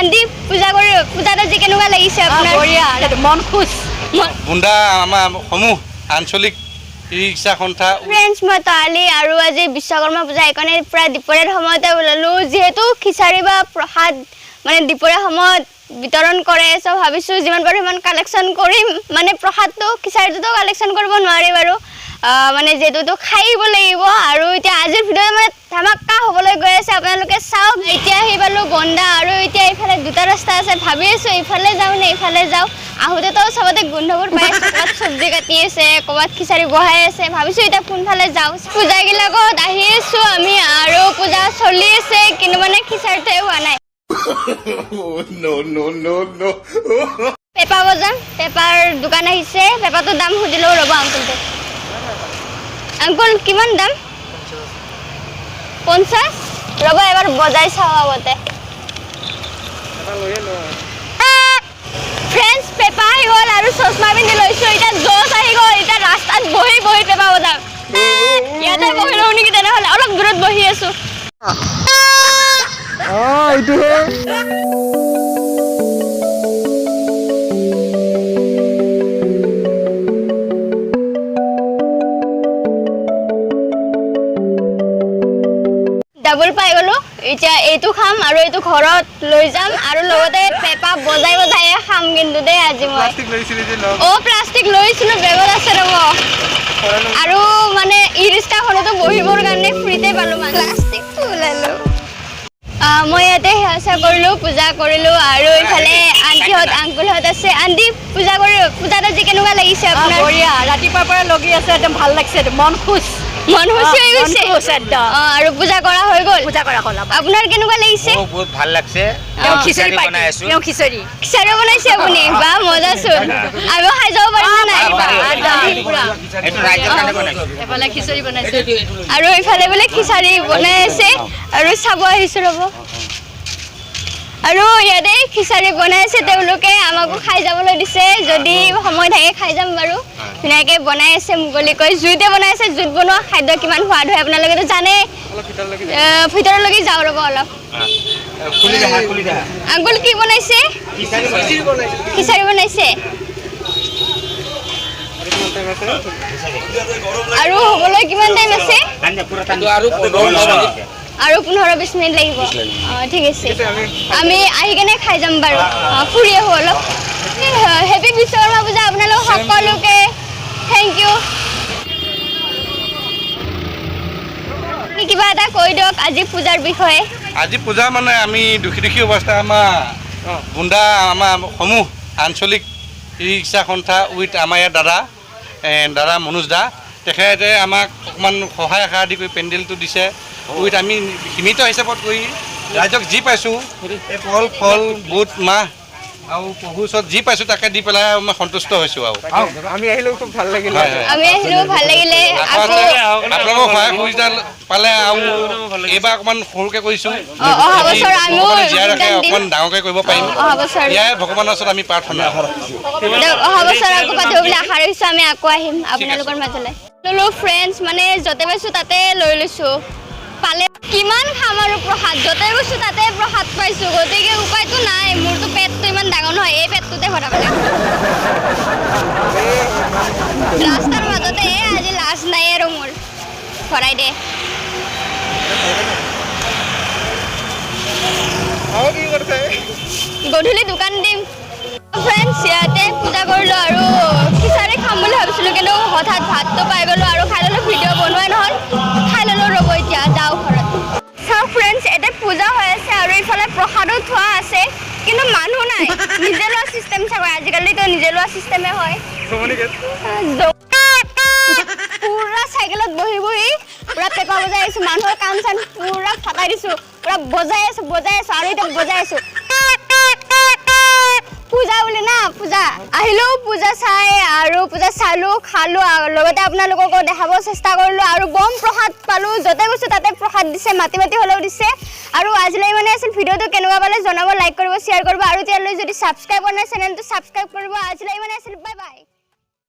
Aunty, পূজা কৰি, পূজাত আজি কেনেকুৱা লাগিছে আপোনাৰ? বঢ়িয়া, মন খুচ। বোন্দা আমাৰ সমূহ আঞ্চলিক ই ৰিক্সা সন্থা। ফ্ৰেণ্ডছ, মই তৰালি আৰু আজি বিশ্বকৰ্মা পূজা, সেইকাৰণে প্ৰায় দুপৰীয়াৰ সময়তে ওলালোঁ। যিহেতু খিচাৰি বা প্ৰসাদ মানে দুপৰীয়া সময়ত বিতৰণ কৰে, চ' ভাবিছোঁ যিমান পাৰোঁ সিমান কালেকশ্যন কৰিম। মানে প্ৰসাদটো, খিচাৰিটোতো কালেকশ্যন কৰিব নোৱাৰি বাৰু, মানে যিহেতুতো খাই লাগিব। আৰু এতিয়া আজিৰ ভিডিঅ' মানে ধামাকা হ'বলৈ গৈ আছে, আপোনালোকে চাওক। এতিয়া আহি পালোঁ বন্দা আৰু এতিয়া এইফালে দুটা ৰাস্তা আছে। ভাবি আছোঁ এইফালে যাওঁ নে এইফালে যাওঁ। আহোঁতেতো চবতে গোন্ধবোৰ পাই আছোঁ, ক'ৰবাত চব্জি কাটি আছে, ক'ৰবাত খিচাৰি বহাই আছে। ভাবিছোঁ এতিয়া কোনফালে যাওঁ। পূজাবিলাকত আহি আছোঁ আমি আৰু পূজা চলি আছে, কিন্তু মানে খিচাৰিটোৱে হোৱা নাই। No, no, no, no. পেপা বজাৰ, পেপাৰ দোকান আহিছে। পেপাটোৰ দাম সুধিলেও ৰ'ব আংকুলটো। আংকুল, কিমান দাম? 50। ৰ'ব, এবাৰ বজাই চাওঁ আগতে। ফ্ৰেণ্ডছ, পেপা আহি গ'ল আৰু চশমা পিন্ধি লৈছোঁ। এতিয়া জচ আহি গ'ল। এতিয়া ৰাস্তাত বহি বহি পেপা বজাম। ইয়াতে বহি লওঁ নেকি তেনেহ'লে? অলপ দূৰত বহি আছোঁ। এইটোহে। ডাবল পাই গ'লো। এতিয়া এইটো খাম আৰু এইটো ঘৰত লৈ যাম আৰু লগতে পেপা বজাই বজাই খাম কিন্তু দেই আজি মই। প্লাষ্টিক লৈছিলি যে লগ? অ', প্লাষ্টিক লৈছিলো, বেগত আছে, ৰ'ব। আৰু মানে ই ৰিক্সাখনতো বহিবৰ কাৰণে ফ্ৰীতে পালো, মানে প্লাষ্টিকটো ওলালো। মই ইয়াতে সেৱা চেৱা কৰিলোঁ, পূজা কৰিলোঁ আৰু ইফালে আণ্টিহঁত, আংকুলহঁত আছে। আণ্টি, পূজা কৰি, পূজাত আজি কেনেকুৱা লাগিছে আপোনাৰ? বঢ়িয়া, ৰাতিপুৱাৰ পৰা লগি আছে, একদম ভাল লাগিছে, মন খুচ। মন সুচি হৈ মন গৈছে। খুচ একদম। অ, আৰু পূজা কৰা হৈ গ'ল? পূজা কৰা হ'ল আমাৰ। আপোনাৰ কেনেকুৱা লাগিছে? মোৰ বহুত ভাল লাগছে। তেওঁ খিচিৰি খিচাৰি বনাই পাৰ্টি। আছো। তেওঁ খিচিৰি। খিচাৰি বনাইছে আপুনি? বা, মজাচোন! আমিও খাই যাব পাৰিম নে নাই? পুৰা। এইটো ৰাইজৰ কাৰণে বনাইছো। এফালে খিচিৰি বনাইছে। আৰু ইফালে বোলে খিচাৰি বনাই আছে আৰু চাব আহিছো, ৰ'ব। আৰু ইয়াতে খিচাৰি বনাই আছে তেওঁলোকে, আমাকো খাই যাবলৈ দিছে। যদি সময় থাকে খাই যাম বাৰু। ধুনীয়াকৈ বনাই আছে, মুকলিকৈ জুইতে বনাই আছে। জুইত বনোৱা খাদ্য কিমান সোৱাদ হয় আপোনালোকেতো জানে। ভিতৰলৈকে যাওঁ ৰ'ব অলপ। খুলি দেখা, খুলি দেখা। আংকুল, কি বনাইছে? খিচাৰি বনাইছে। আৰু হ'বলৈ কিমান টাইম আছে? আৰু 15। আৰু 15-20 মিনিট লাগিব। অঁ, ঠিক আছে, আমি আহি কেনে খাই যাম বাৰু। অঁ, ফুৰি আহোঁ অলপ। হেপী বিশ্বকৰ্মা পূজা আপোনালোক সকলোকে। Thank U. কিবা এটা কৈ দিয়ক আজি পূজাৰ বিষয়ে। আজি পূজা মানে আমি দুখী দুখী অৱস্থা। আমাৰ বোন্দা আমাৰ সমূহ আঞ্চলিক ই ৰিক্সা সন্থা উইথ আমাৰ ইয়াত দাদা, দাদা মনোজ দা, তেখেতে আমাক অকণমান সহায় সাৰথি কৰি পেণ্ডেলটো দিছে। উইথ আমি সীমিত হিচাপত কৰি ৰাইজক যি পাইছোঁ, এই কল, ফল, বুট, মাহ আৰু প্ৰভুৰ ওচৰত যি পাইছোঁ তাকে দি পেলাই মই সন্তুষ্ট হৈছোঁ আৰু। আমি আহিলেও খুব ভাল লাগিলে। হয়। আমি আহিলোঁ, ভাল লাগিলে। আকৌ আপোনালোকৰ সহায় সুবিধা পালে আৰু এইবাৰ অকণমান সৰুকৈ কৰিছোঁ। অহা বছৰ আমিও ভগৱানে জীয়াই ৰাখে, যোগদান দিম। অকণমান ডাঙৰকৈ কৰিব পাৰিম। অহা বছৰ। ইয়াই ভগৱানৰ ওচৰত আমি প্ৰাৰ্থনা। দিয়ক, অহা বছৰ আকৌ পাতিব বুলি আশা ৰাখিছোঁ। আমি আকৌ আহিম আপোনালোকৰ মাজলৈ। ল'লো ফ্ৰেণ্ডছ, মানে য'তে পাইছোঁ তাতে লৈ লৈছোঁ। পালে কিমান খাম আৰু প্ৰসাদ, য'তে গৈছোঁ তাতে প্ৰসাদ পাইছোঁ, গতিকে উপায়তো নাই। মোৰতো পেটটো ইমান ডাঙৰ নহয়, এই পেটটোতে ভৰাব লাগিব। ৰাস্তাৰ মাজতে এই আজি লাজ নাই আৰু মোৰ, ভৰাই দে। কি কৰিছে? গধূলি দোকান দিম। ফ্ৰেণ্ডছ, ইয়াতে পূজা কৰিলোঁ আৰু খিচাৰি খাম বুলি ভাবিছিলোঁ, কিন্তু হঠাৎ ভাতটো পাই গ'লোঁ আৰু খাই ল'লোঁ। ভিডিঅ' বনোৱাই নহ'ল। খাই ল'লোঁ, ৰ'ব, এতিয়া যাওঁ ঘৰত। চাওক ফ্ৰেণ্ডছ, ইয়াতে পূজা হৈ আছে আৰু ইফালে প্ৰসাদো থোৱা আছে, কিন্তু মানুহ নাই। নিজে লোৱা চিষ্টেম চাগৈ, আজিকালিতো নিজে লোৱা চিষ্টেমে হয়। পুৰা চাইকেলত বহি বহি পুৰা পেপা বজাই আছো, মানুহৰ কাণ চান পুৰা ফটাই দিছো। পুৰা বজাই আছো, বজাই আছো আৰু এতিয়া বজাই আছো। পূজা বুলি না পূজা আহিলো, পূজা চাই আৰু পূজা চালো, খালো আৰু লগতে আপোনালোককো দেখাব চেষ্টা কৰিলো আৰু বম প্ৰসাদ পালো। য'তে গৈছো তাতে প্ৰসাদ দিছে, মাতি মাতি হ'লেও দিছে। আৰু আজিলৈ মানে আছিল। ভিডিঅ'টো কেনেকুৱা পালে জনাব, লাইক কৰিব, শ্বেয়াৰ কৰিব আৰু এতিয়ালৈ যদি ছাবস্ক্ৰাইব কৰা নাই, চেনেলটো ছাবস্ক্ৰাইব কৰিব। আজিলৈ মানে আছিল, বাই বাই।